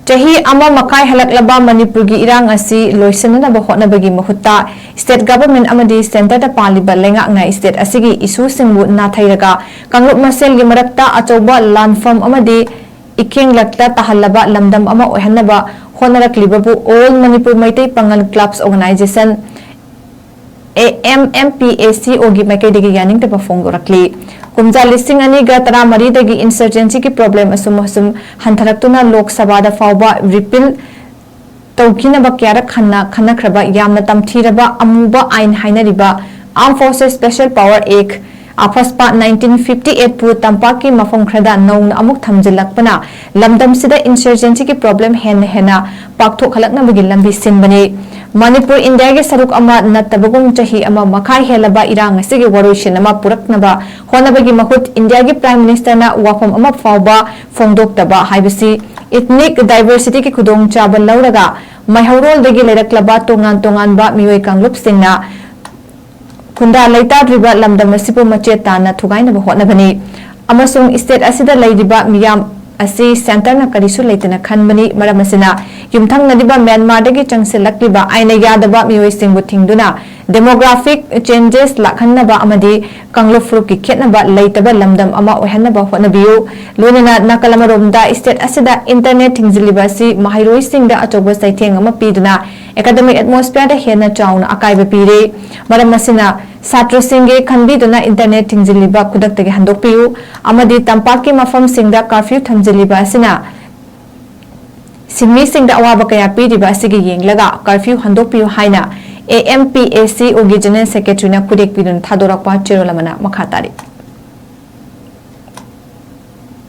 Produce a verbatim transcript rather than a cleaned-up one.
ꯆꯍꯤ ꯑꯃ ꯃꯈꯥꯏ ꯍꯜꯂꯛꯂꯕ ꯃꯅꯤꯄꯨꯔꯒꯤ ꯏꯔꯥꯡ ꯑꯁꯤ ꯂꯣꯏꯁꯤꯟꯅꯅꯕ ꯍꯣꯠꯅꯕꯒꯤ ꯃꯍꯨꯠꯇ, state government ꯑꯃꯗꯤ centreꯗ ꯄꯥꯜꯂꯤꯕ ꯂꯩꯉꯥꯛꯅ state ꯑꯁꯤꯒꯤ issueꯁꯤꯡꯕꯨ ꯅꯥꯊꯩꯔꯒ, ꯀꯥꯡꯂꯨꯞ ꯃꯁꯦꯜꯒꯤ ꯃꯔꯛꯇ ꯑꯆꯧꯕ ꯂꯥꯟꯐꯝ ꯑꯃꯗꯤ ꯏꯀꯦꯡꯂꯛꯇ ꯇꯥꯍꯜꯂꯕ ꯂꯝꯗꯝ ꯑꯃ ꯑꯣꯏꯍꯟꯅꯕ ꯍꯣꯠꯅꯔꯛꯂꯤꯕꯕꯨ All Manipur Meitei Pangal Clubs Organisation, A M M P A C O ꯒꯤ ꯃꯥꯏꯀꯩꯗꯒꯤ ꯌꯥꯅꯤꯡꯗꯕ ꯐꯣꯡꯗꯣꯔꯛꯂꯤ꯫ ꯀꯨꯝꯖꯥ ꯂꯤꯁꯤꯡ ꯑꯅꯤꯒ ꯇꯔꯥꯃꯔꯤꯗꯒꯤ insurgencyꯒꯤ problem ꯑꯁꯨꯝ ꯑꯁꯨꯝ ꯍꯟꯊꯔꯛꯇꯨꯅ Lok Sabhaꯗ ꯐꯥꯎꯕ repeal ꯇꯧꯈꯤꯅꯕ ꯀꯌꯥꯔꯛ ꯍꯟꯅ ꯈꯟꯅꯈ꯭ꯔꯕ ꯌꯥꯝꯅ ꯇꯝꯊꯤꯔꯕ ꯑꯃꯨꯕ ꯑꯥꯏꯟ ꯍꯥꯏꯅꯔꯤꯕ Armed Forces Special Power Act, AFSPA, nineteen fifty eight ꯄꯨ ꯇꯝꯄꯥꯛꯀꯤ ꯃꯐꯝ ꯈꯔꯗ ꯅꯧꯅ ꯑꯃꯨꯛ ꯊꯝꯖꯤꯜꯂꯛꯄꯅ ꯂꯝꯗꯝꯁꯤꯗ insurgencyꯒꯤ problem ꯍꯦꯟꯅ ꯍꯦꯟꯅ ꯄꯥꯛꯊꯣꯛꯍꯜꯂꯛꯅꯕꯒꯤ ꯂꯝꯕꯤ ꯁꯤꯟꯕꯅꯤ꯫ ꯃꯅꯤꯄꯨꯔ ꯏꯟꯗꯤꯌꯥꯒꯤ ꯁꯔꯨꯛ ꯑꯃ ꯅꯠꯇꯕꯒꯨꯝ ꯆꯍꯤ ꯑꯃ ꯃꯈꯥꯏ ꯍꯦꯜꯂꯕ ꯏꯔꯥꯡ ꯑꯁꯤꯒꯤ ꯋꯥꯔꯣꯏꯁꯤꯟ ꯑꯃ ꯄꯨꯔꯛꯅꯕ ꯍꯣꯠꯅꯕꯒꯤ ꯃꯍꯨꯠ ꯏꯟꯗꯤꯌꯥꯒꯤ Prime Ministerꯅ ꯋꯥꯐꯝ ꯑꯃ ꯐꯥꯎꯕ ꯐꯣꯡꯗꯣꯛꯇꯕ ꯍꯥꯏꯕꯁꯤ ethnic diversityꯒꯤ ꯈꯨꯗꯣꯡꯆꯥꯕ ꯂꯧꯔꯒ ꯃꯩꯍꯧꯔꯣꯜꯗꯒꯤ ꯂꯩꯔꯛꯂꯕ ꯇꯣꯉꯥꯟ ꯇꯣꯉꯥꯟꯕ ꯃꯤꯑꯣꯏ ꯀꯥꯡꯂꯨꯞꯁꯤꯡꯅ ꯈꯨꯟꯗꯥ ꯂꯩꯇꯥꯗ꯭ꯔꯤꯕ ꯂꯝꯗꯝ ꯑꯁꯤꯕꯨ ꯃꯆꯦꯠ ꯇꯥꯅ ꯊꯨꯒꯥꯏꯅꯕ ꯍꯣꯠꯅꯕꯅꯤ ꯑꯃꯁꯨꯡ state ꯑꯁꯤꯗ ꯂꯩꯔꯤꯕ ꯃꯤꯌꯥꯝ ꯑꯁꯤ centreꯅ ꯀꯔꯤꯁꯨ ꯂꯩꯇꯅ ꯈꯟꯕꯅꯤ꯫ ꯃꯔꯝ ꯑꯁꯤꯅ, ꯌꯨꯝꯊꯪꯅꯔꯤꯕ ꯃ꯭ꯌꯥꯟꯃꯥꯔꯗꯒꯤ ꯆꯪꯁꯤꯜꯂꯛꯂꯤꯕ ꯑꯥꯏꯟꯅ ꯌꯥꯗꯕ ꯃꯤꯑꯣꯏꯁꯤꯡꯕꯨ ꯊꯤꯡꯗꯨꯅ demographic changes ꯂꯥꯛꯍꯟꯅꯕ ꯑꯃꯗꯤ ꯀꯥꯡꯂꯨꯞ ꯐꯨꯔꯨꯞꯀꯤ ꯈꯦꯠꯅꯕ ꯂꯩꯇꯕ ꯂꯝꯗꯝ ꯑꯃ ꯑꯣꯏꯍꯟꯅꯕ ꯍꯣꯠꯅꯕꯤꯌꯨ꯫ ꯂꯣꯏꯅꯅ ꯅꯥꯀꯜ ꯑꯃꯔꯣꯝꯗ state ꯑꯁꯤꯗ internet ꯊꯤꯡꯖꯤꯜꯂꯤꯕ ꯑꯁꯤ ꯃꯍꯩꯔꯣꯏꯁꯤꯡꯗ ꯑꯆꯧꯕ ꯆꯩꯊꯦꯡ ꯑꯃ ꯄꯤꯗꯨꯅ academic atmosphereꯗ ꯍꯦꯟꯅ ꯆꯥꯎꯅ ꯑꯀꯥꯏꯕ ꯄꯤꯔꯦ꯫ ꯃꯔꯝ ꯑꯁꯤꯅ, ꯁꯥꯇ꯭ꯔꯁꯤꯡꯒꯤ ꯈꯟꯕꯤꯗꯨꯅ internet ꯊꯤꯡꯖꯤꯜꯂꯤꯕ ꯈꯨꯗꯛꯇꯒꯤ ꯍꯟꯗꯣꯛꯄꯤꯌꯨ ꯑꯃꯗꯤ ꯇꯝꯄꯥꯛꯀꯤ ꯃꯐꯝꯁꯤꯡꯗ curfew ꯊꯝꯖꯤꯜꯂꯤꯕ ꯑꯁꯤꯅ ꯁꯤꯟꯃꯤꯁꯤꯡꯗ ꯑꯋꯥꯕ ꯀꯌꯥ ꯄꯤꯔꯤꯕ ꯑꯁꯤꯒꯤ ꯌꯦꯡꯂꯒ curfew ꯍꯟꯗꯣꯛꯄꯤꯌꯨ ꯍꯥꯏꯅ A M P A C Oꯒꯤ General Secretaryꯅ ꯈꯨꯗꯦꯛ ꯄꯤꯗꯨꯅ ꯊꯥꯗꯣꯔꯛꯄ ꯆꯦꯔꯣꯜ ꯑꯃꯅ ꯃꯈꯥ ꯇꯥꯔꯤ꯫